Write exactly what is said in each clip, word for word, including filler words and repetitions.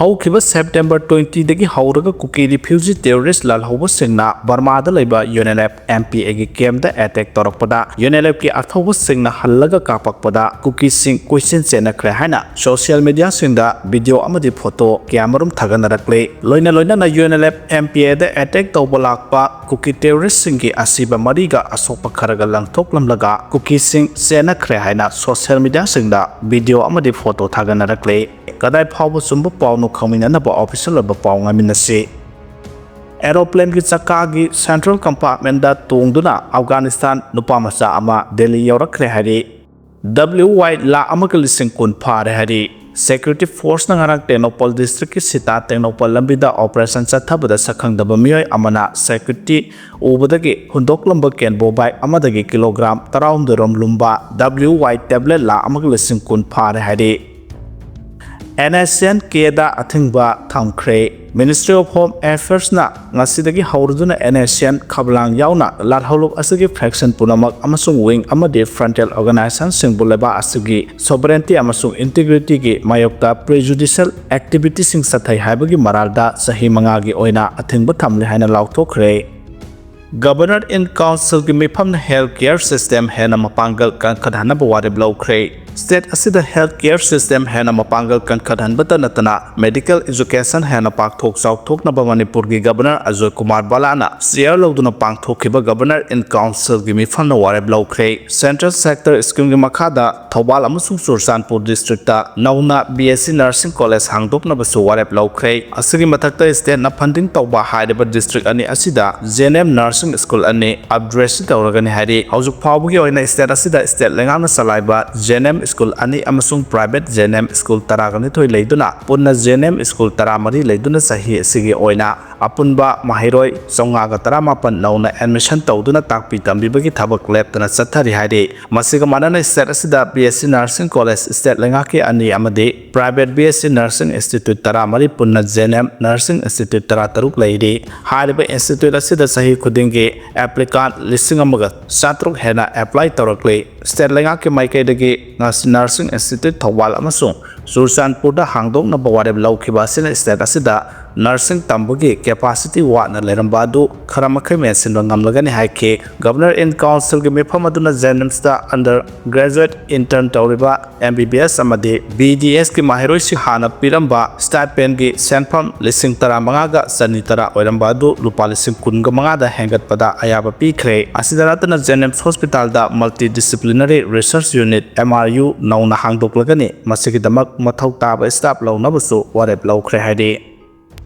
ꯍꯧꯈꯤꯕ September twenty ꯗꯒꯤ ꯍꯧꯔꯒ ꯀꯨꯀꯤ refugee terrorist ꯂꯥꯜꯍꯧꯕꯁꯤꯡꯅ ꯕꯔꯃꯥꯗ ꯂꯩꯕ UNLF MPA ꯒꯤ camp ꯇ attack ꯇꯧꯔꯛꯄꯗ, UNLF ꯀꯤ ꯑꯊꯧꯕꯁꯤꯡꯅ ꯍꯜꯂꯒ ꯀꯥꯞꯄꯛꯄꯗ ꯀꯨꯀꯤꯁꯤꯡ ꯀꯣꯏꯆꯦꯟ ꯆꯦꯟꯅꯈ꯭ꯔꯦ ꯍꯥꯏꯅ social media ꯁꯤꯡꯗ video ꯑꯃꯗꯤ photo ꯀꯌꯥꯃꯔꯨꯝ ꯊꯥꯒꯠꯅꯔꯛꯂꯤ꯫ ꯂꯣꯏꯅ ꯂꯣꯏꯅꯅ UNLF MPA ꯗ attack ꯇꯧꯕ ꯂꯥꯛꯄ ꯀꯨꯀꯤ terrorist ꯁꯤꯡꯒꯤ ꯑꯁꯤꯕ ꯃꯔꯤꯒ ꯑꯁꯣꯛꯄ ꯈꯔꯒ ꯂꯪꯊꯣꯛꯂꯝꯂꯒ ꯀꯨꯀꯤꯁꯤꯡ ꯆꯦꯟꯅꯈ꯭ꯔꯦ ꯍꯥꯏꯅ social media ꯁꯤꯡꯗ video ꯑꯃꯗꯤ photo ꯊꯥꯒꯠꯅꯔꯛꯂꯤ꯫ ꯀꯗꯥꯏ ꯐꯥꯎꯕ ꯆꯨꯝꯕ ꯄꯥꯎꯅꯣ ꯈꯪꯃꯤꯟꯅꯅꯕ official ꯑꯣꯏꯕ ꯄꯥꯎ ꯉꯥꯏꯃꯤꯟꯅꯁꯤ꯫ Aeroplane ꯒꯤ ꯆꯀꯥꯒꯤ central compartment ꯇ ꯇꯣꯡꯗꯨꯅ Afghanistan ꯅꯨꯄꯥ ꯃꯆꯥ ꯑꯃ ꯗꯦꯜꯂꯤ ꯌꯧꯔꯛꯈ꯭ꯔꯦ ꯍꯥꯏꯔꯤ꯫ WY ꯂꯥꯈ ꯑꯃꯒ ꯂꯤꯁꯤꯡ ꯀꯨꯟ ꯐꯥꯔꯦ ꯍꯥꯏꯔꯤ꯫ Security force ꯅ ꯉꯔꯥꯡ ꯇꯦꯡꯅꯧꯄꯜ district ꯀꯤ ꯁꯤꯇꯥ ꯇꯦꯡꯅꯧꯄꯜ ꯂꯝꯕꯤꯗ operation ꯆꯠꯊꯕꯗ ꯁꯛꯈꯪꯗꯕ ꯃꯤꯑꯣꯏ ꯑꯃꯅ security ꯎꯕꯗꯒꯤ ꯍꯨꯟꯗꯣꯛꯂꯝꯕ ꯀꯦꯟꯕꯣ bike ꯑꯃꯗꯒꯤ kilogram ꯇꯔꯥꯍꯨꯝꯗꯣꯏ ꯔꯣꯝ ꯂꯨꯝꯕ WY tablet ꯂꯥꯈ ꯑꯃꯒ ꯂꯤꯁꯤꯡ ꯀꯨꯟ ꯐꯥꯔꯦ ꯍꯥꯏꯔꯤ꯫ NSCN K ꯗ ꯑꯊꯤꯡꯕ ꯊꯝꯈ꯭ꯔꯦ꯫ Ministry of Home Affairs ꯅ ꯉꯁꯤꯗꯒꯤ ꯍꯧꯔꯗꯨꯅ NSCN ꯈꯕꯂꯥꯡ ꯌꯥꯎꯅ ꯂꯥꯜꯍꯧꯂꯨꯞ ꯑꯁꯤꯒꯤ faction ꯄꯨꯝꯅꯃꯛ ꯑꯃꯁꯨꯡ wing ꯑꯃꯗꯤ frontal organization ꯁꯤꯡꯕꯨ ꯂꯩꯕꯥꯛ ꯑꯁꯤꯒꯤ sovereignty ꯑꯃꯁꯨꯡ integrity ꯒꯤ ꯃꯥꯌꯣꯛꯇ prejudicial activity ꯁꯤꯡ ꯆꯠꯊꯩ ꯍꯥꯏꯕꯒꯤ ꯃꯔꯥꯜꯗ ꯆꯍꯤ ꯃꯉꯥꯒꯤ ꯑꯣꯏꯅ ꯑꯊꯤꯡꯕ ꯊꯝꯂꯦ ꯍꯥꯏꯅ ꯂꯥꯎꯊꯣꯛꯈ꯭ꯔꯦ꯫ Governor in Council ꯒꯤ ꯃꯤꯐꯝꯅ health care system ꯍꯦꯟꯅ ꯃꯄꯥꯡꯒꯜ ꯀꯟꯈꯠꯍꯟꯅꯕ ꯋꯥꯔꯦꯞ ꯂꯧꯈ꯭ꯔꯦ꯫ State ꯑꯁꯤꯗ health care system ꯍꯦꯟꯅ ꯃꯄꯥꯡꯒꯜ ꯀꯟꯈꯠꯍꯟꯕꯇ ꯅꯠꯇꯅ medical education ꯍꯦꯟꯅ ꯄꯥꯛꯊꯣꯛ ꯆꯥꯎꯊꯣꯛꯅꯕ ꯃꯅꯤꯄꯨꯔꯒꯤ Governor ꯑꯖꯣꯏ ꯀꯨꯃꯥꯔ ꯕꯂꯥꯅ chair ꯂꯧꯗꯨꯅ ꯄꯥꯡꯊꯣꯛꯈꯤꯕ Governor in Council ꯒꯤ ꯃꯤꯐꯝꯅ ꯋꯥꯔꯦꯞ ꯂꯧꯈ꯭ꯔꯦ꯫ Central Sector Scheme ꯒꯤ ꯃꯈꯥꯗ ꯊꯧꯕꯥꯜ ꯑꯃꯁꯨꯡ ꯆꯨꯔꯆꯥꯟꯄꯨꯔ district ꯇ ꯅꯧꯅ BSc Nursing College ꯍꯥꯡꯗꯣꯛꯅꯕꯁꯨ ꯋꯥꯔꯦꯞ ꯂꯧꯈ꯭ꯔꯦ꯫ ꯑꯁꯤꯒꯤ ꯃꯊꯛꯇ state ꯅ funding ꯇꯧꯕ ꯍꯥꯏꯔꯤꯕ district ꯑꯅꯤ ꯑꯁꯤꯗ JNM Nursing School ꯑꯅꯤ upgrade ꯇꯧꯔꯒꯅꯤ ꯍꯥꯏꯔꯤ꯫ ꯍꯧꯖꯤꯛ ꯐꯥꯎꯕꯒꯤ ꯑꯣꯏꯅ state ꯑꯁꯤꯗ state ꯂꯩꯉꯥꯛꯅ ꯆꯂꯥꯏꯕ JNM school ꯑꯅꯤ ꯑꯃꯁꯨꯡ private JNM school ꯇꯔꯥꯒ ꯅꯤꯊꯣꯏ ꯂꯩꯗꯨꯅ ꯄꯨꯟꯅ JNM school ꯇꯔꯥꯃꯔꯤ ꯂꯩꯗꯨꯅ ꯆꯍꯤ ꯑꯁꯤꯒꯤ ꯑꯣꯏꯅ ꯑꯄꯨꯟꯕ ꯃꯍꯩꯔꯣꯏ ꯆꯥꯝꯃꯉꯥꯒ ꯇꯔꯥꯃꯥꯄꯟ ꯅꯧꯅ admission ꯇꯧꯗꯨꯅ ꯇꯥꯛꯄꯤ ꯇꯝꯕꯤꯕꯒꯤ ꯊꯕꯛ ꯂꯦꯞꯇꯅ ꯆꯠꯊꯔꯤ ꯍꯥꯏꯔꯤ꯫ ꯃꯁꯤꯒ ꯃꯥꯟꯅꯅ state ꯑꯁꯤꯗ BSc Nursing College state ꯂꯩꯉꯥꯛꯀꯤ ꯑꯅꯤ ꯑꯃꯗꯤ private BSc Nursing Institute ꯇꯔꯥꯃꯔꯤ ꯄꯨꯟꯅ JNM Nursing Institute ꯇꯔꯥꯇꯔꯨꯛ ꯂꯩꯔꯤ꯫ ꯍꯥꯏꯔꯤꯕ institute ꯑꯁꯤꯗ ꯆꯍꯤ ꯈꯨꯗꯤꯡ ꯒꯤ applicant ꯂꯤꯁꯤꯡ ꯑꯃꯒ ꯆꯥꯇ꯭ꯔꯨꯛ ꯍꯦꯟꯅ apply ꯇꯧꯔꯛꯂꯤ꯫ State ꯂꯩꯉꯥꯛꯀꯤ ꯃꯥꯏꯀꯩꯗꯒꯤ ꯉꯁꯤ Nursing Institute ꯊꯧꯕꯥꯜ ꯑꯃꯁꯨꯡ ꯆꯨꯔꯆꯥꯟꯄꯨꯔꯗ ꯍꯥꯡꯗꯣꯛꯅꯕ ꯋꯥꯔꯦꯞ ꯂꯧꯈꯤꯕ ꯑꯁꯤꯅ state ꯑꯁꯤꯗ nursing ꯇꯝꯕꯒꯤ capacity ꯋꯥꯠꯅ ꯂꯩꯔꯝꯕ ꯑꯗꯨ ꯈꯔ ꯃꯈꯩ ꯃꯦꯟꯁꯤꯟꯕ ꯉꯝꯂꯒꯅꯤ ꯍꯥꯏꯈꯤ꯫ Governor in Councilꯒꯤ ꯃꯤꯐꯝ ꯑꯗꯨꯅ JNIMSꯇ under graduate intern ꯇꯧꯔꯤꯕ MBBS ꯑꯃꯗꯤ BDSꯀꯤ ꯃꯍꯩꯔꯣꯏꯁꯤꯡ ꯍꯥꯟꯅ ꯄꯤꯔꯝꯕ stipendꯒꯤ ꯁꯦꯟꯐꯝ ꯂꯤꯁꯤꯡ ꯇꯔꯥꯃꯉꯥꯒ ꯆꯅꯤ ꯇꯔꯥ ꯑꯣꯏꯔꯝꯕ ꯑꯗꯨ ꯂꯨꯄꯥ ꯂꯤꯁꯤꯡ ꯀꯨꯟꯒ ꯃꯉꯥꯗ ꯍꯦꯟꯒꯠꯄꯗ ꯑꯌꯥꯕ ꯄꯤꯈ꯭ꯔꯦ꯫ ꯑꯁꯤꯗ ꯅꯠꯇꯅ JNIMS Hospitalꯗ Multidisciplinary Research Unit, MRU, ꯅꯧꯅ ꯍꯥꯡꯗꯣꯛꯂꯒꯅꯤ꯫ ꯃꯁꯤꯒꯤꯗꯃꯛ ꯃꯊꯧ ꯇꯥꯕ staff ꯂꯧꯅꯕꯁꯨ ꯋꯥꯔꯦꯞ ꯂꯧꯈ꯭ꯔꯦ ꯍꯥꯏꯔꯤ꯫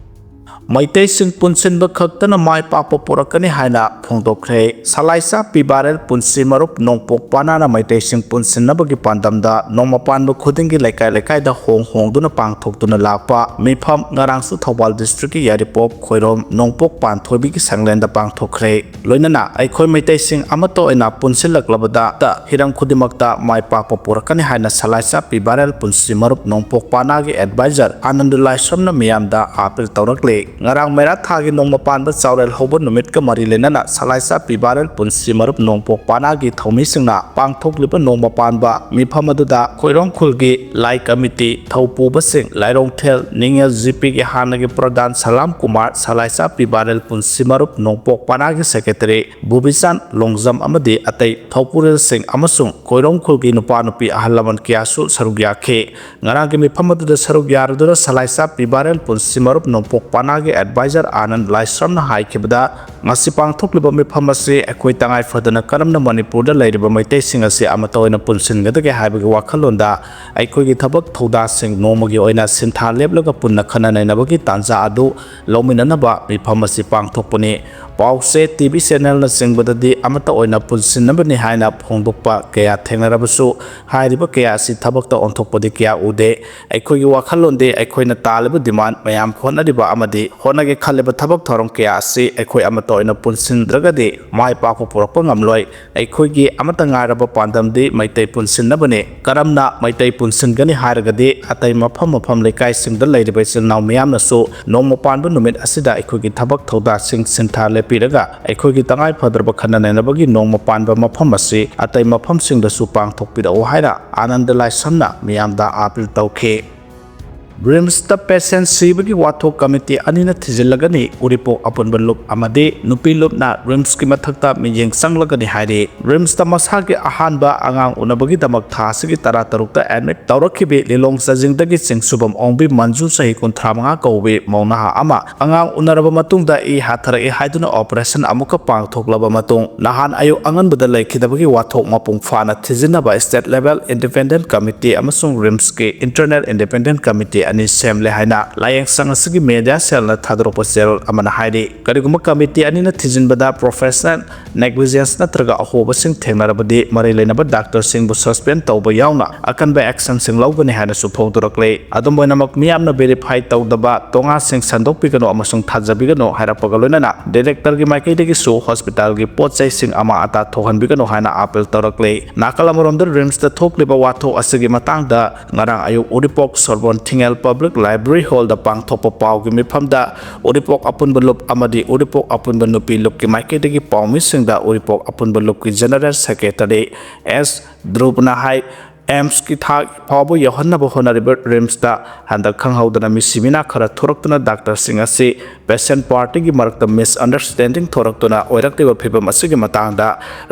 ꯃꯩꯇꯩꯁꯤꯡ ꯄꯨꯟꯁꯤꯟꯕ ꯈꯛꯇꯅ ꯃꯥꯏ ꯄꯥꯛꯄ ꯄꯨꯔꯛꯀꯅꯤ ꯍꯥꯏꯅ ꯐꯣꯡꯗꯣꯛꯈ꯭ꯔꯦ꯫ ꯁꯂꯥꯏꯁꯥ ꯄꯤ ꯕꯥꯔꯦꯜ ꯄꯨꯟꯁꯤ ꯃꯔꯨꯞ ꯅꯣꯡꯄꯣꯛ ꯄꯥꯅꯥꯅ ꯃꯩꯇꯩꯁꯤꯡ ꯄꯨꯟꯁꯤꯟꯅꯕꯒꯤ ꯄꯥꯟꯗꯝꯗ ꯅꯣꯡꯃ ꯄꯥꯟꯕ ꯈꯨꯗꯤꯡꯒꯤ ꯂꯩꯀꯥꯏ ꯂꯩꯀꯥꯏꯗ ꯍꯣꯡ ꯍꯣꯡꯗꯨꯅ ꯄꯥꯡꯊꯣꯛꯇꯨꯅ ꯂꯥꯛꯄ ꯃꯤꯐꯝ ꯉꯔꯥꯡꯁꯨ ꯊꯧꯕꯥꯜ districtꯀꯤ ꯌꯥꯏꯔꯤꯄꯣꯛ ꯈꯣꯏꯔꯣꯝ ꯅꯣꯡꯄꯣꯛ ꯄꯥꯟꯊꯣꯏꯕꯤꯒꯤ ꯁꯪꯂꯦꯟꯗ ꯄꯥꯡꯊꯣꯛꯈ꯭ꯔꯦ꯫ ꯂꯣꯏꯅꯅ ꯑꯩꯈꯣꯏ ꯃꯩꯇꯩꯁꯤꯡ ꯑꯃꯠꯇ ꯑꯣꯏꯅ ꯄꯨꯟꯁꯤꯜꯂꯛꯂꯕꯗ ꯍꯤꯔꯝ ꯈꯨꯗꯤꯡꯃꯛꯇ ꯃꯥꯏ ꯄꯥꯛꯄ ꯄꯨꯔꯛꯀꯅꯤ ꯍꯥꯏꯅ ꯁꯂꯥꯏꯁꯥ ꯄꯤ ꯕꯥꯔꯦꯜ ꯄꯨꯟꯁꯤ ꯃꯔꯨꯞ ꯅꯣꯡꯄꯣꯛ ꯄꯥꯅꯥꯒꯤ advisor ꯑꯥꯅꯟꯗ ꯂꯥꯏꯁ꯭ꯔꯝꯅ ꯃꯤꯌꯥꯝꯗ appeal ꯇꯧꯔꯛꯂꯤ꯫ ꯉꯔꯥꯡ ꯃꯩꯔꯥ ꯊꯥꯒꯤ ꯅꯣꯡꯃ ꯄꯥꯟꯕ ꯆꯥꯎꯔꯦꯜ ꯍꯧꯕ ꯅꯨꯃꯤꯠꯀ ꯃꯔꯤ ꯂꯩꯅꯅ ꯁꯂꯥꯏꯁꯥ ꯄꯤ ꯕꯥꯔꯦꯜ ꯄꯨꯟꯁꯤ ꯃꯔꯨꯞ ꯅꯣꯡꯄꯣꯛ ꯄꯥꯅꯥꯒꯤ ꯊꯧꯃꯤꯁꯤꯡꯅ ꯄꯥꯡꯊꯣꯛꯂꯤꯕ ꯅꯣꯡꯃ ꯄꯥꯟꯕ ꯃꯤꯐꯝ ꯑꯗꯨꯗ ꯈꯣꯏꯔꯣꯡ ꯈꯨꯜꯒꯤ ꯂꯥꯏ ꯀꯃꯤꯇꯤ ꯊꯧꯄꯨꯕꯁꯤꯡ, ꯂꯥꯏꯔꯣꯡꯊꯦꯜ ꯅꯤꯡꯉꯦꯜ ꯖꯤꯄꯤꯒꯤ ꯍꯥꯟꯅꯒꯤ ꯄ꯭ꯔꯙꯥꯟ ꯁꯂꯥꯝ ꯀꯨꯃꯥꯔ, ꯁꯂꯥꯏꯁꯥ ꯄꯤ ꯕꯥꯔꯦꯜ ꯄꯨꯟꯁꯤ ꯃꯔꯨꯞ ꯅꯣꯡꯄꯣꯛ ꯄꯥꯅꯥꯒꯤ secretary ꯕꯨꯕꯤꯆꯥꯟ ꯂꯣꯡꯖꯝ ꯑꯃꯗꯤ ꯑꯇꯩ ꯊꯧꯄꯨꯔꯦꯜꯁꯤꯡ ꯑꯃꯁꯨꯡ ꯈꯣꯏꯔꯣꯡ ꯈꯨꯜꯒꯤ ꯅꯨꯄꯥ ꯅꯨꯄꯤ ꯑꯍꯜ ꯂꯃꯟ ꯀꯌꯥꯁꯨ ꯁꯔꯨꯛ ꯌꯥꯈꯤ꯫ ꯉꯔꯥꯡꯒꯤ ꯃꯤꯐꯝ ꯑꯗꯨꯗ ꯁꯔꯨꯛ ꯌꯥꯔꯗꯨꯅ ꯁꯂꯥꯏꯁꯥ ꯄꯤ ꯕꯥꯔꯦꯜ ꯄꯨꯟꯁꯤ ꯃꯔꯨꯞ ꯅꯣꯡꯄꯣꯛ ꯄꯥꯅꯥꯒꯤ advisor ꯑꯥꯅꯟꯗ ꯂꯥꯏꯁ꯭ꯔꯝꯅ ꯍꯥꯏꯈꯤꯕꯗ, ꯉꯁꯤ ꯄꯥꯡꯊꯣꯛꯂꯤꯕ ꯃꯤꯐꯝ ꯑꯁꯤ ꯑꯩꯈꯣꯏ ꯇꯉꯥꯏ ꯐꯗꯅ ꯀꯔꯝꯅ ꯃꯅꯤꯄꯨꯔꯗ ꯂꯩꯔꯤꯕ ꯃꯩꯇꯩꯁꯤꯡ ꯑꯁꯤ ꯑꯃꯠꯇ ꯑꯣꯏꯅ ꯄꯨꯟꯁꯤꯟꯒꯗꯒꯦ ꯍꯥꯏꯕꯒꯤ ꯋꯥꯈꯜꯂꯣꯟꯗ ꯑꯩꯈꯣꯏꯒꯤ ꯊꯕꯛ ꯊꯧꯗꯥꯁꯤꯡ ꯅꯣꯡꯃꯒꯤ ꯑꯣꯏꯅ ꯁꯤꯟꯊꯥ ꯂꯦꯞꯂꯒ ꯄꯨꯟꯅ ꯈꯟꯅ ꯅꯩꯅꯕꯒꯤ ꯇꯥꯟꯖꯥ ꯑꯗꯨ ꯂꯧꯃꯤꯟꯅꯅꯕ ꯃꯤꯐꯝ ꯑꯁꯤ ꯄꯥꯡꯊꯣꯛꯄꯅꯤ꯫ ꯄꯥꯎꯆꯦ, ꯇꯤ ꯚꯤ ꯆꯦꯅꯦꯜꯅꯆꯤꯡꯕꯗꯗꯤ ꯑꯃꯠꯇ ꯑꯣꯏꯅ ꯄꯨꯟꯁꯤꯟꯅꯕꯅꯤ ꯍꯥꯏꯅ ꯐꯣꯡꯗꯣꯛꯄ ꯀꯌꯥ ꯊꯦꯡꯅꯔꯕꯁꯨ, ꯍꯥꯏꯔꯤꯕ ꯀꯌꯥ ꯑꯁꯤ ꯊꯕꯛꯇ ꯑꯣꯟꯊꯣꯛꯄꯗꯤ ꯀꯌꯥ ꯎꯗꯦ꯫ ꯑꯩꯈꯣꯏꯒꯤ ꯋꯥꯈꯜꯂꯣꯟꯗꯤ ꯑꯩꯈꯣꯏꯅ ꯇꯥꯜꯂꯤꯕ demand, ꯃꯌꯥꯝ ꯍꯣꯠꯅꯔꯤꯕ ꯑꯃꯗꯤ ꯍꯣꯠꯅꯒꯦ ꯈꯜꯂꯤꯕ ꯊꯕꯛ ꯊꯧꯔꯝ ꯀꯌꯥ ꯑꯁꯤ ꯑꯩꯈꯣꯏ ꯑꯃꯠꯇ ꯑꯣꯏꯅ ꯄꯨꯟꯁꯤꯟꯗ꯭ꯔꯒꯗꯤ ꯃꯥꯏ ꯄꯥꯛꯄ ꯄꯨꯔꯛꯄ ꯉꯝꯂꯣꯏ꯫ ꯑꯩꯈꯣꯏꯒꯤ ꯑꯃꯠꯇ ꯉꯥꯏꯔꯕ ꯄꯥꯟꯗꯝꯗꯤ ꯃꯩꯇꯩ ꯄꯨꯟꯁꯤꯟꯅꯕꯅꯤ꯫ ꯀꯔꯝꯅ ꯃꯩꯇꯩ ꯄꯨꯟꯁꯤꯟꯒꯅꯤ ꯍꯥꯏꯔꯒꯗꯤ, ꯑꯇꯩ ꯃꯐꯝ ꯃꯐꯝ ꯂꯩꯀꯥꯏꯁꯤꯡꯗ ꯂꯩꯔꯤꯕ ꯏꯆꯤꯜ ꯏꯅꯥꯎ ꯃꯤꯌꯥꯝꯅꯁꯨ ꯅꯣꯡꯃ ꯄꯥꯟꯕ ꯅꯨꯃꯤꯠ ꯑꯁꯤꯗ ꯑꯩꯈꯣꯏꯒꯤ ꯊꯕꯛ ꯊꯧꯗꯥꯁꯤꯡ ꯁꯤꯟꯊꯥ ꯂꯦꯞ ꯄꯤꯔꯒ ꯑꯩꯈꯣꯏꯒꯤ ꯇꯉꯥꯏ ꯐꯗ꯭ꯔꯕ ꯈꯟꯅ ꯅꯩꯅꯕꯒꯤ ꯅꯣꯡꯃ ꯄꯥꯟꯕ ꯃꯐꯝ ꯑꯁꯤ ꯑꯇꯩ ꯃꯐꯝꯁꯤꯡꯗꯁꯨ ꯄꯥꯡꯊꯣꯛꯄꯤꯔꯛꯎ ꯍꯥꯏꯅ ꯑꯥꯅꯟꯗ ꯂꯥꯏꯁ꯭ꯔꯝꯅ ꯃꯤꯌꯥꯝꯗ ꯑꯥꯄꯤꯜ ꯇꯧꯈꯤ꯫ ꯔꯤꯝꯁꯇ ꯄꯦꯁꯦꯟ ꯁꯤꯕꯒꯤ ꯋꯥꯊꯣꯛ ꯀꯃꯤꯇꯤ ꯑꯅꯤꯅ ꯊꯤꯖꯤꯜꯂꯒꯅꯤ, ꯎꯔꯤꯄꯣꯛ ꯑꯄꯨꯟꯕ ꯂꯨꯞ ꯑꯃꯗꯤ ꯅꯨꯄꯤ ꯂꯨꯞꯅ ꯔꯤꯝꯁꯀꯤ ꯃꯊꯛꯇ ꯃꯤꯠꯌꯦꯡ ꯆꯪꯂꯒꯅꯤ ꯍꯥꯏꯔꯤ꯫ ꯔꯤꯝꯁꯇ ꯃꯁꯥꯒꯤ ꯑꯍꯥꯟꯕ ꯑꯉꯥꯡ ꯎꯅꯕꯒꯤꯗꯃꯛ ꯊꯥ ꯑꯁꯤꯒꯤ ꯇꯔꯥꯇꯔꯨꯛꯇ ꯑꯦꯗꯃꯤꯠ ꯇꯧꯔꯛꯈꯤꯕꯤ ꯂꯤꯂꯣꯡ ꯆꯥꯖꯤꯡꯗꯒꯤ ꯆꯤꯡꯁꯨꯕꯝ ꯑꯣꯡꯕꯤ ꯃꯟꯖꯨ, ꯆꯍꯤ ꯀꯨꯟꯊ꯭ꯔꯥ ꯃꯉꯥ ꯀꯧꯕꯤ ꯃꯧ ꯅꯍꯥ ꯑꯃ, ꯑꯉꯥꯡ ꯎꯅꯔꯕ ꯃꯇꯨꯡꯗ ꯏ ꯍꯥꯊꯔꯛꯏ ꯍꯥꯏꯗꯨꯅ ꯑꯣꯄꯔꯦꯁꯟ ꯑꯃꯨꯛꯀ ꯄꯥꯡꯊꯣꯛꯂꯕ ꯃꯇꯨꯡ, ꯅꯍꯥꯟ ꯑꯌꯨꯛ ꯑꯉꯟꯕꯗ ꯂꯩꯈꯤꯗꯕꯒꯤ ꯋꯥꯊꯣꯛ ꯃꯄꯨꯡ ꯐꯥꯅ ꯊꯤꯖꯤꯟꯅꯕ ꯁ꯭ꯇꯦꯠ ꯂꯦꯚꯦꯜ ꯏꯟꯗꯤꯄꯦꯟꯗꯦꯟꯠ ꯀꯃꯤꯇꯤ ꯑꯃꯁꯨꯡ ꯔꯤꯝꯁꯀꯤ ꯏꯟꯇꯔꯅꯦꯜ ꯏꯟꯗꯤꯄꯦꯟꯗꯦꯟꯠ ꯀꯃꯤꯇꯤ ꯑꯅꯤ ꯁꯦꯝꯂꯦ ꯍꯥꯏꯅ ꯂꯥꯌꯦꯡꯁꯪ ꯑꯁꯤꯒꯤ ꯃꯦꯗꯤꯌꯥ ꯁꯦꯜꯅ ꯊꯥꯗꯣꯔꯛꯄ ꯆꯦꯔꯣꯜ ꯑꯃꯅ ꯍꯥꯏꯔꯤ꯫ ꯀꯔꯤꯒꯨꯝꯕ ꯀꯃꯤꯇꯤ ꯑꯅꯤꯅ ꯊꯤꯖꯤꯟꯕꯗ ꯄ꯭ꯔꯣꯐꯦꯁꯅꯦꯜ ꯅꯦꯒꯂꯤꯖꯦꯟꯁ ꯅꯠꯇ꯭ꯔꯒ ꯑꯍꯣꯕꯁꯤꯡ ꯊꯦꯡꯅꯔꯕꯗꯤ, ꯃꯔꯤ ꯂꯩꯅꯕ ꯗꯥꯛꯇꯔꯁꯤꯡꯕꯨ ꯁꯁꯄꯦꯟ ꯇꯧꯕ ꯌꯥꯎꯅ ꯑꯀꯟꯕ ꯑꯦꯛꯁꯟꯁꯤꯡ ꯂꯧꯒꯅꯤ ꯍꯥꯏꯅꯁꯨ ꯐꯣꯡꯗꯣꯔꯛꯂꯤ꯫ ꯑꯗꯨꯝ ꯑꯣꯏꯅꯃꯛ, ꯃꯤꯌꯥꯝꯅ ꯚꯦꯔꯤꯐꯥꯏ ꯇꯧꯗꯕ ꯇꯣꯉꯥꯁꯤꯡ ꯁꯟꯗꯣꯛꯄꯤꯒꯅꯨ ꯑꯃꯁꯨꯡ ꯊꯥꯖꯕꯤꯒꯅꯨ ꯍꯥꯏꯔꯛꯄꯒ ꯂꯣꯏꯅꯅ ꯗꯤꯔꯦꯛꯇꯔꯒꯤ ꯃꯥꯏꯀꯩꯗꯒꯤꯁꯨ ꯍꯣꯁꯄꯤꯇꯥꯜꯒꯤ ꯄꯣꯠ ꯆꯩꯁꯤꯡ ꯑꯃꯥ ꯑꯇꯥ ꯊꯣꯛꯍꯟꯕꯤꯒꯅꯨ ꯍꯥꯏꯅ ꯑꯥꯄꯤꯜ ꯇꯧꯔꯛꯂꯤ꯫ ꯅꯥꯀꯜ ꯑꯃꯔꯣꯝꯗ, ꯔꯤꯝꯁꯇ ꯊꯣꯛꯂꯤꯕ ꯋꯥꯊꯣꯛ ꯑꯁꯤꯒꯤ ꯃꯇꯥꯡꯗ ꯉꯔꯥꯡ ꯑꯌꯨꯛ ꯎꯔꯤꯄꯣꯛ ꯁꯣꯔꯕꯣꯟ ꯊꯤꯡꯉꯦꯜ ꯄꯕ꯭ꯂꯤꯛ ꯂꯥꯏꯕ꯭ꯔꯦꯔꯤ ꯍꯣꯜꯗ ꯄꯥꯡꯊꯣꯛꯄ ꯄꯥꯎꯒꯤ ꯃꯤꯐꯝꯗ ꯎꯔꯤꯄꯣꯛ ꯑꯄꯨꯟꯕ ꯂꯨꯞ ꯑꯃꯗꯤ ꯎꯔꯤꯄꯣꯛ ꯑꯄꯨꯟꯕ ꯅꯨꯄꯤ ꯂꯨꯞꯀꯤ ꯃꯥꯏꯀꯩꯗꯒꯤ ꯄꯥꯎꯃꯤꯁꯤꯡꯗ ꯎꯔꯤꯄꯣꯛ ꯑꯄꯨꯟꯕ ꯂꯨꯞꯀꯤ ꯖꯦꯅꯔꯦꯜ ꯁꯦꯀ꯭ꯔꯦꯇꯔꯤ ꯑꯦꯁ ꯙ꯭ꯔꯨꯕꯅ ꯍꯥꯏ, ꯑꯦꯝꯁꯀꯤ ꯊꯥꯛ ꯐꯥꯎꯕ ꯌꯧꯍꯟꯅꯕ ꯍꯣꯠꯅꯔꯤꯕ ꯔꯤꯝꯁꯇ ꯍꯟꯗꯛ ꯈꯪꯍꯧꯗꯅ ꯃꯤꯁꯤ ꯃꯤꯅꯥ ꯈꯔ ꯊꯣꯔꯛꯇꯨꯅ ꯗꯥꯛꯇꯔꯁꯤꯡ ꯑꯁꯤ ꯄꯦꯁꯦꯟꯠ ꯄꯥꯔꯇꯤꯒꯤ ꯃꯔꯛꯇ ꯃꯤꯁꯑꯟꯗꯔꯁ꯭ꯇꯦꯟꯗꯤꯡ ꯊꯣꯔꯛꯇꯨꯅ ꯑꯣꯏꯔꯛꯂꯤꯕ ꯐꯤꯕꯝ ꯑꯁꯤꯒꯤ ꯃꯇꯥꯡꯗ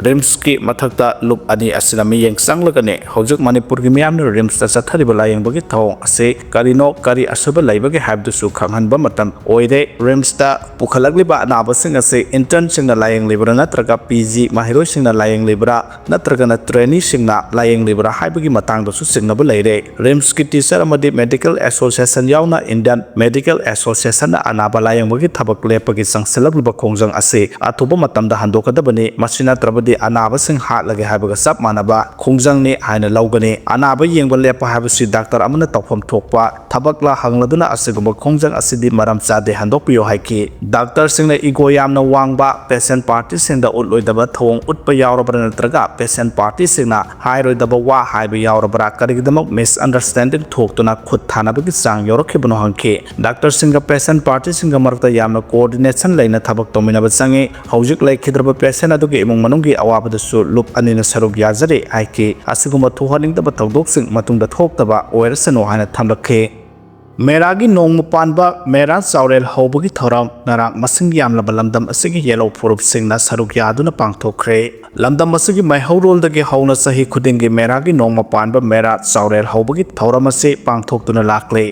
ꯔꯤꯝꯁꯀꯤ ꯃꯊꯛꯇ ꯂꯨꯞ ꯑꯅꯤ ꯑꯁꯤꯅ ꯃꯤꯠꯌꯦꯡ ꯆꯪꯂꯒꯅꯤ꯫ ꯍꯧꯖꯤꯛ ꯃꯅꯤꯄꯨꯔꯒꯤ ꯃꯤꯌꯥꯝꯅ ꯔꯤꯝꯁꯇ ꯆꯠꯊꯔꯤꯕ ꯂꯥꯌꯦꯡꯕꯒꯤ ꯊꯧꯑꯣꯡ ꯑꯁꯤ ꯀꯔꯤꯅꯣ, ꯀꯔꯤ ꯑꯁꯣꯏꯕ ꯂꯩꯕꯒꯦ ꯍꯥꯏꯕꯗꯨꯁꯨ ꯈꯪꯍꯟꯕ ꯃꯇꯝ ꯑꯣꯏꯔꯦ꯫ ꯔꯤꯝꯁꯇ ꯄꯨꯈꯠꯂꯛꯂꯤꯕ ꯑꯅꯥꯕꯁꯤꯡ ꯑꯁꯤ ꯏꯟꯇꯔꯟꯁꯤꯡꯅ ꯂꯥꯌꯦꯡꯂꯤꯕ꯭ꯔꯥ ꯅꯠꯇ꯭ꯔꯒ ꯄꯤ ꯖꯤ ꯃꯍꯩꯔꯣꯏꯁꯤꯡꯅ ꯂꯥꯌꯦꯡꯂꯤꯕ꯭ꯔꯥ ꯅꯠꯇ꯭ꯔꯒꯅ ꯇ꯭ꯔꯦꯅꯤꯁꯤꯡꯅ ꯂꯥꯌꯦꯡꯂꯤꯕ꯭ꯔꯥ ꯍꯥꯏꯕꯒꯤ ꯃꯇꯥꯡꯗꯁꯨ ꯆꯤꯡꯅꯕ ꯂꯩꯔꯦ꯫ ꯔꯤꯝꯁꯀꯤ ꯇꯤꯆꯔ ꯑꯃꯗꯤ ꯃꯦꯗꯤꯀꯦꯜ ꯑꯦꯁꯣꯁꯤꯌꯦꯁꯟ ꯌꯥꯎꯅ ꯏꯟꯗꯤꯌꯟ ꯃꯦꯗꯤꯀꯦꯜ ꯑꯦꯁꯣꯁꯤꯌꯦꯁꯟꯅ ꯑꯅꯥꯕ ꯂꯥꯌꯦꯡꯕꯒꯤ ꯊꯕꯛ ꯂꯦꯞꯄꯒꯤ ꯆꯪꯁꯤꯜꯂꯛꯂꯤꯕ ꯈꯣꯡꯖꯪ ꯑꯁꯤ ꯑꯊꯨꯕ ꯃꯇꯝꯗ ꯍꯟꯗꯣꯛꯀꯗꯕꯅꯤ, ꯃꯁꯤ ꯅꯠꯇ꯭ꯔꯕꯗꯤ ꯑꯅꯥꯕꯁꯤꯡ ꯍꯥꯠꯂꯒꯦ ꯍꯥꯏꯕꯒ ꯆꯞ ꯃꯥꯟꯅꯕ ꯈꯣꯡꯖꯪꯅꯤ ꯍꯥꯏꯅ ꯂꯧꯒꯅꯤ꯫ ꯑꯅꯥꯕ ꯌꯦꯡꯕ ꯂꯦꯞꯄ ꯍꯥꯏꯕꯁꯤ ꯗꯥꯛꯇꯔ ꯑꯃꯅ ꯇꯧꯐꯝ ꯊꯣꯛꯄ ꯊꯕꯛꯂ ꯍꯪꯂꯗꯨꯅ ꯑꯁꯤꯒꯨꯝꯕ ꯈꯣꯡꯖꯪ ꯑꯁꯤꯗꯤ ꯃꯔꯝ ꯆꯥꯗꯦ, ꯍꯟꯗꯣꯛꯄꯤꯌꯨ ꯍꯥꯏꯈꯤ꯫ ꯗꯥꯛꯇꯔꯁꯤꯡꯅ ꯏꯒꯣ ꯌꯥꯝꯅ ꯋꯥꯡꯕ, ꯄꯦꯁꯦꯟꯠ ꯄꯥꯔꯇꯤꯁꯤꯡꯗ ꯎꯠꯂꯣꯏꯗꯕ ꯊꯧꯑꯣꯡ ꯎꯠꯄ ꯌꯥꯎꯔꯕ꯭ꯔꯥ ꯅꯠꯇ꯭ꯔꯒ ꯄꯦꯁꯦꯟꯠ ꯄꯥꯔꯇꯤꯁꯤꯡꯅ ꯍꯥꯏꯔꯣꯏꯗꯕ ꯋꯥ ꯍꯥꯏꯕ ꯌꯥꯎꯔꯕ꯭ꯔꯥ, ꯀꯔꯤꯒꯤꯗꯃꯛ misunderstanding ꯊꯣꯛꯇꯨꯅ ꯈꯨꯠ ꯊꯥꯅꯕꯒꯤ ꯆꯥꯡ ꯌꯧꯔꯛꯈꯤꯕꯅꯣ ꯍꯪꯈꯤ꯫ ꯗꯥꯛꯇꯔꯁꯤꯡꯒ patient partyꯁꯤꯡꯒ ꯃꯔꯛꯇ ꯌꯥꯝꯅ coordination ꯂꯩꯅ ꯊꯕꯛ ꯇꯧꯃꯤꯟꯅꯕ ꯆꯪꯉꯤ꯫ ꯍꯧꯖꯤꯛ ꯂꯩꯈꯤꯗ꯭ꯔꯕ patient ꯑꯗꯨꯒꯤ ꯏꯃꯨꯡ ꯃꯅꯨꯡꯒꯤ ꯑꯋꯥꯕꯗꯁꯨ ꯂꯨꯞ ꯑꯅꯤꯅ ꯁꯔꯨꯛ ꯌꯥꯖꯔꯤ ꯍꯥꯏꯈꯤ꯫ ꯑꯁꯤꯒꯨꯝꯕ ꯊꯣꯛꯍꯟꯅꯤꯡꯗꯕ ꯊꯧꯗꯣꯛꯁꯤꯡ ꯃꯇꯨꯡꯗ ꯊꯣꯛꯇꯕ ꯑꯣꯏꯔꯁꯅꯨ ꯍꯥꯏꯅ ꯊꯝꯂꯛꯈꯤ꯫ ꯃꯦꯔꯥꯒꯤ ꯅꯣꯡꯃ ꯄꯥꯟꯕ ꯃꯦꯔꯥ ꯆꯥꯎꯔꯦꯜ ꯍꯧꯕꯒꯤ ꯊꯧꯔꯝ ꯉꯔꯥꯡ ꯃꯁꯤꯡ ꯌꯥꯝꯂꯕ ꯂꯝꯗꯝ ꯑꯁꯤꯒꯤ ꯌꯦꯜꯍꯧ ꯐꯨꯔꯨꯞꯁꯤꯡꯅ ꯁꯔꯨꯛ ꯌꯥꯗꯨꯅ ꯄꯥꯡꯊꯣꯛꯈ꯭ꯔꯦ꯫ ꯂꯝꯗꯝ ꯑꯁꯤꯒꯤ ꯃꯩꯍꯧꯔꯣꯜꯗꯒꯤ ꯍꯧꯅ ꯆꯍꯤ ꯈꯨꯗꯤꯡꯒꯤ ꯃꯦꯔꯥꯒꯤ ꯅꯣꯡꯃ ꯄꯥꯟꯕ ꯃꯦꯔꯥ ꯆꯥꯎꯔꯦꯜ ꯍꯧꯕꯒꯤ ꯊꯧꯔꯝ ꯑꯁꯤ ꯄꯥꯡꯊꯣꯛꯇꯨꯅ ꯂꯥꯛꯂꯦ꯫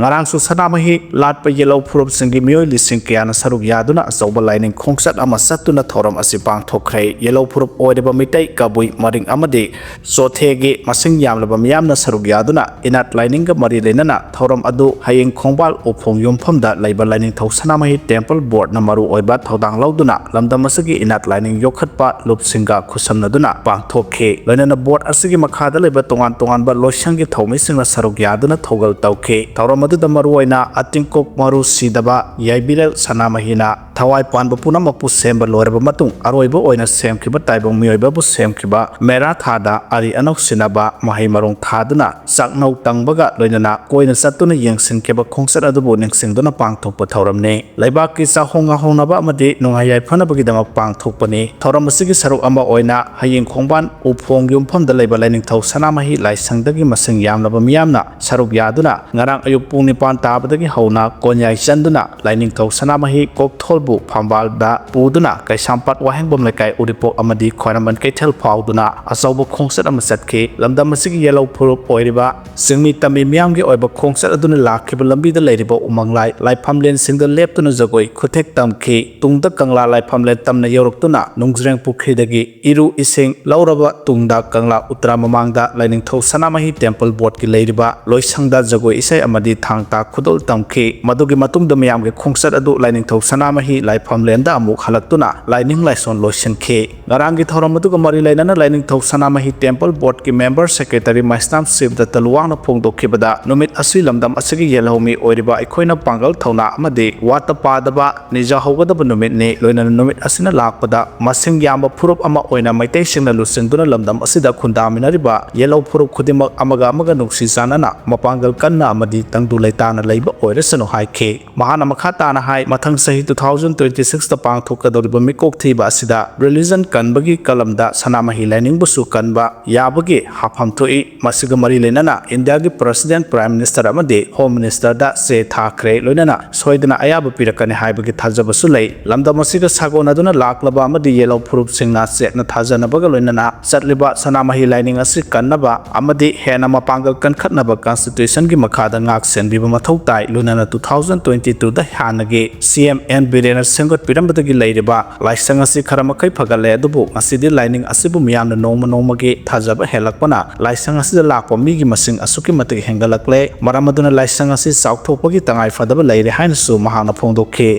ꯉꯔꯥꯡꯁꯨ ꯁꯅꯥꯃꯍꯤ ꯂꯥꯠꯄ ꯌꯦꯜꯍꯧ ꯐꯨꯔꯨꯞꯁꯤꯡꯒꯤ ꯃꯤꯑꯣꯏ ꯂꯤꯁꯤꯡ ꯀꯌꯥꯅ ꯁꯔꯨꯛ ꯌꯥꯗꯨꯅ ꯑꯆꯧꯕ ꯂꯥꯏꯅꯤꯡ ꯈꯣꯡꯆꯠ ꯑꯃ ꯆꯠꯇꯨꯅ ꯊꯧꯔꯝ ꯑꯁꯤ ꯄꯥꯡꯊꯣꯛꯈ꯭ꯔꯦ꯫ ꯌꯦꯜꯍꯧ ꯐꯨꯔꯨꯞ ꯑꯣꯏꯔꯤꯕ ꯃꯤꯇꯩ, ꯀꯕꯨꯏ, ꯃꯔꯤꯡ ꯑꯃꯗꯤ ꯆꯣꯊꯦꯒꯤ ꯃꯁꯤꯡ ꯌꯥꯝꯂꯕ ꯃꯤꯌꯥꯝꯅ ꯁꯔꯨꯛ ꯌꯥꯗꯨꯅ ꯏꯅꯥꯠ ꯂꯥꯏꯅꯤꯡꯒ ꯃꯔꯤ ꯂꯩꯅꯅ ꯊꯧꯔꯝ ꯑꯗꯨ ꯍꯌꯦꯡ ꯈꯣꯡꯕꯥꯜ ꯎꯐꯣꯡ ꯌꯨꯝꯐꯝꯗ ꯂꯩꯕ ꯂꯥꯏꯅꯤꯡꯊꯧ ꯁꯅꯥꯃꯍꯤ temple boardꯅ ꯃꯔꯨ ꯑꯣꯏꯕ ꯊꯧꯗꯥꯡ ꯂꯧꯗꯨꯅ ꯂꯝꯗꯝ ꯑꯁꯤꯒꯤ ꯏꯅꯥꯠ ꯂꯥꯏꯅꯤꯡ ꯌꯣꯛꯈꯠꯄ ꯂꯨꯞꯁꯤꯡꯒ ꯈꯨꯠꯁꯝꯅꯗꯨꯅ ꯄꯥꯡꯊꯣꯛꯈꯤ꯫ ꯂꯣꯏꯅꯅ board ꯑꯁꯤꯒꯤ ꯃꯈꯥꯗ ꯂꯩꯕ ꯇꯣꯉꯥꯟ ꯇꯣꯉꯥꯟꯕ ꯂꯣꯏꯁꯪꯒꯤ ꯊꯧꯃꯤꯁꯤꯡꯅ ꯁꯔꯨꯛ ꯌꯥꯗꯨꯅ ꯊꯧꯒꯜ ꯇꯧꯈꯤ꯫ ꯊꯧꯔꯝ ꯑꯗꯨꯗ ꯃꯔꯨꯑꯣꯏꯅ ꯑꯇꯤꯡꯀꯨꯞ ꯃꯔꯨ ꯁꯤꯗꯕ ꯌꯥꯏꯕꯤꯔꯦꯜ ꯁꯅꯥꯃꯍꯤꯅ ꯊꯋꯥꯏ ꯄꯥꯟꯕ ꯄꯨꯝꯅꯃꯛꯄꯨ ꯁꯦꯝꯕ ꯂꯣꯏꯔꯕ ꯃꯇꯨꯡ, ꯑꯔꯣꯏꯕ ꯑꯣꯏꯅ ꯁꯦꯝꯈꯤꯕ ꯇꯥꯏꯕꯪ ꯃꯤꯑꯣꯏꯕꯕꯨ ꯁꯦꯝꯈꯤꯕ ꯃꯦꯔꯥ ꯊꯥꯗ ꯑꯔꯤ ꯑꯅꯧ ꯁꯤꯟꯅꯕ, ꯃꯍꯩ ꯃꯔꯣꯡ ꯊꯥꯗꯨꯅ ꯆꯥꯛꯅꯧ ꯇꯪꯕꯒ ꯂꯣꯏꯅꯅ ꯀꯣꯏꯅ ꯆꯠꯇꯨꯅ ꯌꯦꯡꯁꯤꯟꯈꯤꯕ ꯈꯣꯡꯆꯠ ꯑꯗꯨꯕꯨ ꯅꯤꯡꯁꯤꯡꯗꯨꯅ ꯄꯥꯡꯊꯣꯛꯄ ꯊꯧꯔꯝꯅꯤ꯫ ꯂꯩꯕꯥꯛꯀꯤ ꯆꯥꯍꯣꯡ ꯉꯥꯍꯣꯡꯅꯕ ꯑꯃꯗꯤ ꯅꯨꯡꯉꯥꯏ ꯌꯥꯏꯐꯅꯕꯒꯤꯗꯃꯛ ꯄꯥꯡꯊꯣꯛꯄꯅꯤ꯫ ꯊꯧꯔꯝ ꯑꯁꯤꯒꯤ ꯁꯔꯨꯛ ꯑꯃ ꯑꯣꯏꯅ ꯍꯌꯦꯡ ꯈꯣꯡꯕꯥꯟ ꯎꯐꯣꯡ ꯌꯨꯝꯐꯝꯗ ꯂꯩꯕ ꯂꯥꯏꯅꯤꯡꯊꯧ ꯁꯅꯥꯃꯍꯤ ꯂꯥꯏꯁꯪꯗꯒꯤ ꯃꯁꯤꯡ ꯌꯥꯝꯂꯕ ꯃꯤꯌꯥꯝꯅ ꯁꯔꯨꯛ ꯌꯥꯗꯨꯅ ꯉꯔꯥꯡ ꯑꯌꯨꯛ ꯄꯨꯡ ꯅꯤꯄꯥꯟ ꯇꯥꯕꯗꯒꯤ ꯍꯧꯅ ꯀꯣꯟꯌꯥꯏ ꯆꯟꯗꯨꯅ ꯂꯥꯏꯅꯤꯡꯊꯧ ꯁꯅꯥꯃꯍꯤ ꯀꯣꯛꯊꯣꯜꯕꯨ ꯐꯝꯕꯥꯜꯗ ꯄꯨꯗꯨꯅ ꯀꯩꯁꯥꯝꯄꯥꯠ ꯋꯥꯍꯦꯡꯕꯝ ꯂꯩꯀꯥꯏ ꯎꯔꯤꯄꯣꯛ ꯑꯃꯗꯤ ꯈ꯭ꯋꯥꯏꯔꯝꯕꯟ ꯀꯩꯊꯦꯜ ꯐꯥꯎꯗꯨꯅ ꯑꯆꯧꯕ ꯈꯣꯡꯆꯠ ꯑꯃ ꯆꯠꯈꯤ꯫ ꯂꯝꯗꯝ ꯑꯁꯤꯒꯤ ꯌꯦꯜꯍꯧ ꯐꯨꯔꯨꯞ ꯑꯣꯏꯔꯤꯕ ꯆꯤꯡꯃꯤ ꯇꯝꯃꯤ ꯃꯤꯌꯥꯝꯒꯤ ꯑꯣꯏꯕ ꯈꯣꯡꯆꯠ ꯑꯗꯨꯅ ꯂꯥꯛꯈꯤꯕ ꯂꯝꯕꯤꯗ ꯂꯩꯔꯤꯕ ꯎꯃꯪ ꯂꯥꯏ ꯂꯥꯏꯐꯝꯂꯦꯟꯁꯤꯡꯗ ꯂꯦꯞꯇꯨꯅ ꯖꯒꯣꯏ ꯈꯨꯊꯦꯛ ꯇꯝꯈꯤ꯫ ꯇꯨꯡꯗ ꯀꯪꯂꯥ ꯂꯥꯏꯐꯝꯂꯦꯟ ꯇꯝꯅ ꯌꯧꯔꯛꯇꯨꯅ ꯅꯨꯡꯖ꯭ꯔꯦꯡ ꯄꯨꯈ꯭ꯔꯤꯗꯒꯤ ꯏꯔꯨ ꯏꯁꯤꯡ ꯂꯧꯔꯕ ꯇꯨꯡꯗ ꯀꯪꯂꯥ ꯎꯇ꯭ꯔꯥ ꯃꯃꯥꯡꯗ ꯂꯥꯏꯅꯤꯡꯊꯧ ꯁꯅꯥꯃꯍꯤ temple boardꯀꯤ ꯂꯩꯔꯤꯕ ꯂꯣꯏꯁꯪꯗ ꯖꯒꯣꯏ ꯏꯁꯩ ꯑꯃꯗꯤ ꯊꯥꯡ ꯇꯥ ꯈꯨꯗꯣꯜ ꯇꯝꯈꯤ꯫ ꯃꯗꯨꯒꯤ ꯃꯇꯨꯡꯗ ꯃꯤꯌꯥꯝꯒꯤ ꯈꯣꯡꯆꯠ ꯑꯗꯨ ꯂꯥꯏꯅꯤꯡꯊꯧ ꯁꯅꯥꯃꯍꯤ ꯂꯥꯏꯐꯝꯂꯦꯟꯗ ꯑꯃꯨꯛ ꯍꯜꯂꯛꯇꯨꯅ ꯂꯥꯏꯅꯤꯡ ꯂꯥꯏꯁꯣꯟ ꯂꯣꯏꯁꯤꯟꯈꯤ꯫ ꯉꯔꯥꯡꯒꯤ ꯊꯧꯔꯝ ꯑꯗꯨꯒ ꯃꯔꯤ ꯂꯩꯅꯅ ꯂꯥꯏꯅꯤꯡꯊꯧ ꯁꯅꯥꯃꯍꯤ temple boardꯀꯤ member secretary ꯃꯩꯁꯅꯥꯝ ꯁꯤꯕꯗꯠꯇ ꯂꯨꯋꯥꯡꯅ ꯐꯣꯡꯗꯣꯛꯈꯤꯕꯗ, ꯅꯨꯃꯤꯠ ꯑꯁꯤ ꯂꯝꯗꯝ ꯑꯁꯤꯒꯤ ꯌꯦꯜꯍꯧꯃꯤ ꯑꯣꯏꯔꯤꯕ ꯑꯩꯈꯣꯏꯅ ꯄꯥꯡꯒꯜ ꯊꯧꯅꯥ ꯑꯃꯗꯤ ꯋꯥꯠꯇ ꯄꯥꯗꯕ ꯅꯤꯖꯍꯧꯒꯗꯕ ꯅꯨꯃꯤꯠꯅꯤ꯫ ꯂꯣꯏꯅꯅ ꯅꯨꯃꯤꯠ ꯑꯁꯤꯅ ꯂꯥꯛꯄꯗ ꯃꯁꯤꯡ ꯌꯥꯝꯕ ꯐꯨꯔꯨꯞ ꯑꯃ ꯑꯣꯏꯅ ꯃꯩꯇꯩꯁꯤꯡꯅ ꯂꯨꯆꯤꯡꯗꯨꯅ ꯂꯝꯗꯝ ꯑꯁꯤꯗ ꯈꯨꯟꯗꯥꯃꯤꯟꯅꯔꯤꯕ ꯌꯦꯜꯍꯧ ꯐꯨꯔꯨꯞ ꯈꯨꯗꯤꯡꯃꯛ ꯑꯃꯒ ꯑꯃꯒ ꯅꯨꯡꯁꯤ ꯆꯥꯟꯅꯅ ꯃꯄꯥꯡꯒꯜ ꯀꯟꯅ ꯑꯃꯗꯤ ꯇꯪꯗꯨ ꯂꯩꯇꯥꯅ ꯂꯩꯕ ꯑꯣꯏꯔꯁꯅꯨ ꯍꯥꯏꯈꯤ꯫ ꯃꯍꯥꯛꯅ ꯃꯈꯥ ꯇꯥꯅ ꯍꯥꯏ, ꯃꯊꯪ ꯆꯍꯤ two thousand twenty six ꯇ ꯄꯥꯡꯊꯣꯛꯀꯗꯧꯔꯤꯕ ꯃꯤꯀꯣꯛ ꯊꯤꯕ ꯑꯁꯤꯗ religion ꯀꯟꯕꯒꯤ ꯀꯂꯝꯗ ꯁꯅꯥꯃꯍꯤ ꯂꯥꯏꯅꯤꯡꯕꯨꯁꯨ ꯀꯟꯕ ꯌꯥꯕꯒꯤ ꯍꯥꯐꯝ ꯊꯣꯛꯏ꯫ ꯃꯁꯤꯒ ꯃꯔꯤ ꯂꯩꯅꯅ ꯏꯟꯗꯤꯌꯥꯒꯤ President, Prime Minister ꯑꯃꯗꯤ Home Minister ꯗ ꯆꯦ ꯊꯥꯈ꯭ꯔꯦ꯫ ꯂꯣꯏꯅꯅ ꯁꯣꯏꯗꯅ ꯑꯌꯥꯕ ꯄꯤꯔꯛꯀꯅꯤ ꯍꯥꯏꯕꯒꯤ ꯊꯥꯖꯕꯁꯨ ꯂꯩ꯫ ꯂꯝꯗꯝ ꯑꯁꯤꯒ ꯁꯥꯒꯣꯟꯅꯗꯨꯅ ꯂꯥꯛꯂꯕ ꯑꯃꯗꯤ ꯌꯦꯜꯍꯧ ꯐꯨꯔꯨꯞꯁꯤꯡꯅ ꯆꯦꯠꯅ ꯊꯥꯖꯅꯕꯒ ꯂꯣꯏꯅꯅ ꯆꯠꯂꯤꯕ ꯁꯅꯥꯃꯍꯤ ꯂꯥꯏꯅꯤꯡ ꯑꯁꯤ ꯀꯟꯅꯕ ꯑꯃꯗꯤ ꯍꯦꯟꯅ ꯃꯄꯥꯡꯒꯜ ꯀꯟꯈꯠꯅꯕ Constitution ꯒꯤ ꯃꯈꯥꯗ ꯉꯥꯛ ꯁꯦꯟꯕꯤꯕ ꯃꯊꯧ ꯇꯥꯏ꯫ ꯂꯣꯏꯅꯅ two thousand twenty two ꯗ ꯍꯥꯟꯅꯒꯤ C M N ꯕꯤꯔꯦꯟꯅ ꯁꯦꯝꯒꯠꯄꯤꯔꯝꯕꯗꯒꯤ ꯂꯩꯔꯤꯕ ꯂꯥꯏꯁꯪ ꯑꯁꯤ ꯈꯔ ꯃꯈꯩ ꯐꯒꯠꯂꯦ, ꯑꯗꯨꯕꯨ ꯉꯁꯤꯗꯤ ꯂꯥꯏꯅꯤꯡ ꯑꯁꯤꯕꯨ ꯃꯤꯌꯥꯝꯅ ꯅꯣꯡꯃ ꯅꯣꯡꯃꯒꯤ ꯊꯥꯖꯕ ꯍꯦꯜꯂꯛꯄꯅ ꯂꯥꯏꯁꯪ ꯑꯁꯤꯗ ꯂꯥꯛꯄ ꯃꯤꯒꯤ ꯃꯁꯤꯡ ꯑꯁꯨꯛꯀꯤ ꯃꯇꯤꯛ ꯍꯦꯟꯒꯠꯂꯛꯂꯦ꯫ ꯃꯔꯝ ꯑꯗꯨꯅ ꯂꯥꯏꯁꯪ ꯑꯁꯤ ꯆꯥꯎꯊꯣꯛꯄꯒꯤ ꯇꯉꯥꯏ ꯐꯗꯕ ꯂꯩꯔꯦ ꯍꯥꯏꯅꯁꯨ ꯃꯍꯥꯛꯅ ꯐꯣꯡꯗꯣꯛꯈꯤ꯫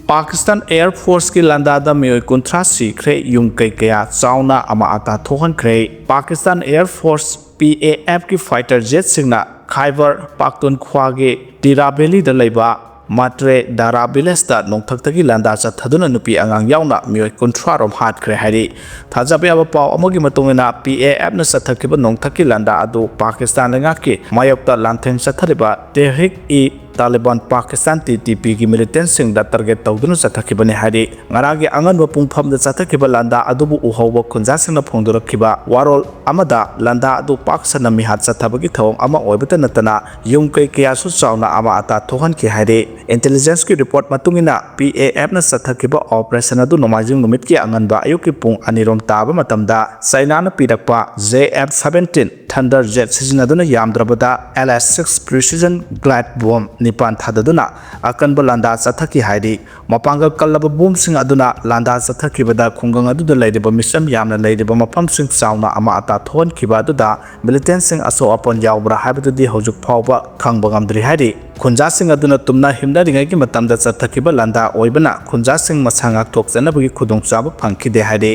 ꯄꯥꯀꯤꯁꯇꯥꯟ Air Force ꯀꯤ ꯂꯥꯟꯗꯥꯗ ꯃꯤꯑꯣꯏ ꯀꯨꯟꯊ꯭ꯔꯥ ꯁꯤꯈ꯭ꯔꯦ, ꯌꯨꯝ ꯀꯩ ꯀꯌꯥ ꯆꯥꯎꯅ ꯑꯃꯥ ꯑꯇꯥ ꯊꯣꯛꯍꯟꯈ꯭ꯔꯦ꯫ Pakistan Air Force, P A F ꯀꯤ fighter jet ꯁꯤꯡꯅ ꯈꯥꯏꯕꯔ ꯄꯥꯛꯇꯨꯟꯈ꯭ꯋꯥꯒꯤ ꯇꯤꯔꯥ valley ꯗ ꯂꯩꯕ ꯃꯥꯇ꯭ꯔꯦ ꯗꯥꯔꯥ village ꯇ ꯅꯣꯡꯊꯛꯇꯒꯤ ꯂꯥꯟꯗꯥ ꯆꯠꯊꯗꯨꯅ ꯅꯨꯄꯤ ꯑꯉꯥꯡ ꯌꯥꯎꯅ ꯃꯤꯑꯣꯏ ꯀꯨꯟꯊ꯭ꯔꯥ ꯔꯣꯝ ꯍꯥꯠꯈ꯭ꯔꯦ ꯍꯥꯏꯔꯤ꯫ ꯊꯥꯖꯕ ꯌꯥꯕ ꯄꯥꯎ ꯑꯃꯒꯤ ꯃꯇꯨꯡ ꯏꯟꯅ, P A F ꯅ ꯆꯠꯊꯈꯤꯕ ꯅꯣꯡꯊꯛꯀꯤ ꯂꯥꯟꯗꯥ ꯑꯗꯨ ꯄꯥꯀꯤꯁꯇꯥꯟ ꯂꯩꯉꯥꯛꯀꯤ ꯃꯥꯌꯣꯛꯇ ꯂꯥꯟꯊꯦꯡ ꯆꯠꯊꯔꯤꯕ Tehrik-e-Taliban Pakistan, T T P ꯒꯤ militant ꯁꯤꯡꯗ target ꯇꯧꯗꯨꯅ ꯆꯠꯊꯈꯤꯕꯅꯤ ꯍꯥꯏꯔꯤ꯫ ꯉꯔꯥꯡꯒꯤ ꯑꯉꯟꯕ ꯄꯨꯡꯐꯝꯗ ꯆꯠꯊꯈꯤꯕ ꯂꯥꯟꯗꯥ ꯑꯗꯨꯕꯨ ꯎꯍꯧꯕ ꯈꯨꯟꯖꯥꯁꯤꯡꯅ ꯐꯣꯡꯗꯣꯔꯛꯈꯤꯕ ꯋꯥꯔꯣꯜ ꯑꯃꯗ, ꯂꯥꯟꯗꯥ ꯑꯗꯨ ꯄꯥꯛ ꯁꯟꯅ ꯃꯤꯍꯥꯠ ꯆꯠꯊꯕꯒꯤ ꯊꯧꯑꯣꯡ ꯑꯃ ꯑꯣꯏꯕꯇ ꯅꯠꯇꯅ ꯌꯨꯝ ꯀꯩ ꯀꯌꯥꯁꯨ ꯆꯥꯎꯅ ꯑꯃꯥ ꯑꯇꯥ ꯊꯣꯛꯍꯟꯈꯤ ꯍꯥꯏꯔꯤ꯫ Intelligence ꯀꯤ report ꯃꯇꯨꯡ ꯏꯟꯅ, P A F ꯅ ꯆꯠꯊꯈꯤꯕ operation ꯑꯗꯨ ꯅꯣꯡꯃꯥꯏꯖꯤꯡ ꯅꯨꯃꯤꯠꯀꯤ ꯑꯉꯟꯕ ꯑꯌꯨꯛꯀꯤ ꯄꯨꯡ ꯑꯅꯤ ꯔꯣꯝ ꯇꯥꯕ ꯃꯇꯝꯗ China ꯅ ꯄꯤꯔꯛꯄ J F seventeen Thunder jet ꯁꯤꯖꯤꯟꯅꯗꯨꯅ ꯌꯥꯝꯗ꯭ꯔꯕꯗ L S six precision glide bomb ꯅꯤꯄꯥꯟ ꯊꯥꯗꯗꯨꯅ ꯑꯀꯟꯕ ꯂꯥꯟꯗꯥ ꯆꯠꯊꯈꯤ ꯍꯥꯏꯔꯤ꯫ ꯃꯄꯥꯡꯒꯜ ꯀꯜꯂꯕ bomb ꯁꯤꯡ ꯑꯗꯨꯅ ꯂꯥꯟꯗꯥ ꯆꯠꯊꯈꯤꯕꯗ ꯈꯨꯡꯒꯪ ꯑꯗꯨꯗ ꯂꯩꯔꯤꯕ ꯃꯤꯆꯝ ꯌꯥꯝꯅ ꯂꯩꯔꯤꯕ ꯃꯐꯝꯁꯤꯡ ꯆꯥꯎꯅ ꯑꯃꯥ ꯑꯇꯥ ꯊꯣꯛꯍꯟꯈꯤꯕ ꯑꯗꯨꯗ militant ꯁꯤꯡ ꯑꯁꯣꯛ ꯑꯄꯟ ꯌꯥꯎꯕ꯭ꯔꯥ ꯍꯥꯏꯕꯗꯨꯗꯤ ꯍꯧꯖꯤꯛ ꯐꯥꯎꯕ ꯈꯪꯕ ꯉꯝꯗ꯭ꯔꯤ ꯍꯥꯏꯔꯤ꯫ ꯈꯨꯟꯖꯥꯁꯤꯡ ꯑꯗꯨꯅ ꯇꯨꯝꯅ ꯍꯤꯞꯅꯔꯤꯉꯩꯒꯤ ꯃꯇꯝꯗ ꯆꯠꯊꯈꯤꯕ ꯂꯥꯟꯗꯥ ꯑꯣꯏꯕꯅ ꯈꯨꯟꯖꯥꯁꯤꯡ ꯃꯁꯥ ꯉꯥꯛꯊꯣꯛꯆꯅꯕꯒꯤ ꯈꯨꯗꯣꯡꯆꯥꯕ ꯐꯪꯈꯤꯗꯦ ꯍꯥꯏꯔꯤ꯫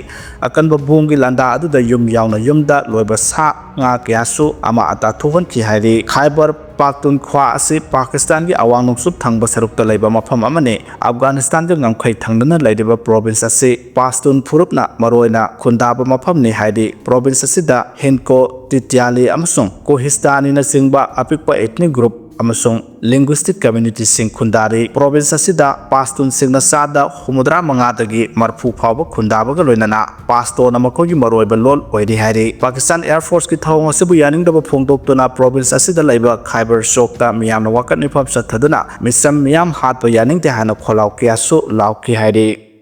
ꯑꯀꯟꯕ bomb ꯒꯤ ꯂꯥꯟꯗꯥ ꯑꯗꯨꯗ ꯌꯨꯝ ꯌꯥꯎꯅ ꯌꯨꯝꯗ ꯂꯣꯏꯕ ꯁꯥ ꯉꯥ ꯀꯌꯥꯁꯨ ꯑꯃꯥ ꯑꯇꯥ ꯊꯣꯛꯍꯟꯈꯤ ꯍꯥꯏꯔꯤ꯫ ꯈꯥꯏꯕꯔ ꯄꯥꯈꯇꯨꯟꯈ꯭ꯋꯥ ꯑꯁꯤ ꯄꯥꯀꯤꯁꯇꯥꯟꯒꯤ ꯑꯋꯥꯡ ꯅꯣꯡꯆꯨꯞ ꯊꯪꯕ ꯁꯔꯨꯛꯇ ꯂꯩꯕ ꯃꯐꯝ ꯑꯃꯅꯤ꯫ ꯑꯐꯒꯥꯅꯤꯁꯇꯥꯟꯒ ꯉꯝꯈꯩ ꯊꯪꯅꯅ ꯂꯩꯔꯤꯕ ꯄ꯭ꯔꯣꯚꯤꯟꯁ ꯑꯁꯤ ꯄꯥꯁꯇꯨꯟ ꯐꯨꯔꯨꯞꯅ ꯃꯔꯨꯑꯣꯏꯅ ꯈꯨꯟꯗꯥꯕ ꯃꯐꯝꯅꯤ ꯍꯥꯏꯔꯤ꯫ ꯄ꯭ꯔꯣꯚꯤꯟꯁ ꯑꯁꯤꯗ ꯍꯤꯟꯀꯣ, ꯇꯤꯇꯤꯌꯥꯂꯤ ꯑꯃꯁꯨꯡ ꯀꯣꯍꯤꯁꯇꯥꯅꯤꯅꯆꯤꯡꯕ ꯑꯄꯤꯛꯄ ethnic group ꯑꯃꯁꯨꯡ linguistic communityꯁꯤꯡ ꯈꯨꯟꯗꯥꯔꯤ꯫ ꯄ꯭ꯔꯣꯚꯤꯟꯁ ꯑꯁꯤꯗ ꯄꯥꯁꯇꯨꯟꯁꯤꯡꯅ ꯆꯥꯗ ꯍꯨꯝꯐꯨꯇꯔꯥ ꯃꯉꯥꯗꯒꯤ ꯃꯔꯐꯨ ꯐꯥꯎꯕ ꯈꯨꯟꯗꯥꯕꯒ ꯂꯣꯏꯅꯅ ꯄꯥꯁꯇꯣꯅ ꯃꯈꯣꯏꯒꯤ ꯃꯔꯨꯑꯣꯏꯕ ꯂꯣꯜ ꯑꯣꯏꯔꯤ ꯍꯥꯏꯔꯤ꯫ ꯄꯥꯀꯤꯁꯇꯥꯟ Air Forceꯀꯤ ꯊꯧꯑꯣꯡ ꯑꯁꯤꯕꯨ ꯌꯥꯅꯤꯡꯗꯕ ꯐꯣꯡꯗꯣꯛꯇꯨꯅ ꯄ꯭ꯔꯣꯚꯤꯟꯁ ꯑꯁꯤꯗ ꯂꯩꯕ ꯈꯥꯏꯕꯔ ꯆꯣꯛꯇ ꯃꯤꯌꯥꯝꯅ ꯋꯥꯀꯠ ꯃꯤꯐꯝ ꯆꯠꯊꯗꯨꯅ ꯃꯤꯆꯝ ꯃꯤꯌꯥꯝ ꯍꯥꯠꯄ ꯌꯥꯅꯤꯡꯗꯦ ꯍꯥꯏꯅ ꯈꯣꯜꯂꯥꯎ ꯀꯌꯥꯁꯨ ꯂꯥꯎꯈꯤ ꯍꯥꯏꯔꯤ꯫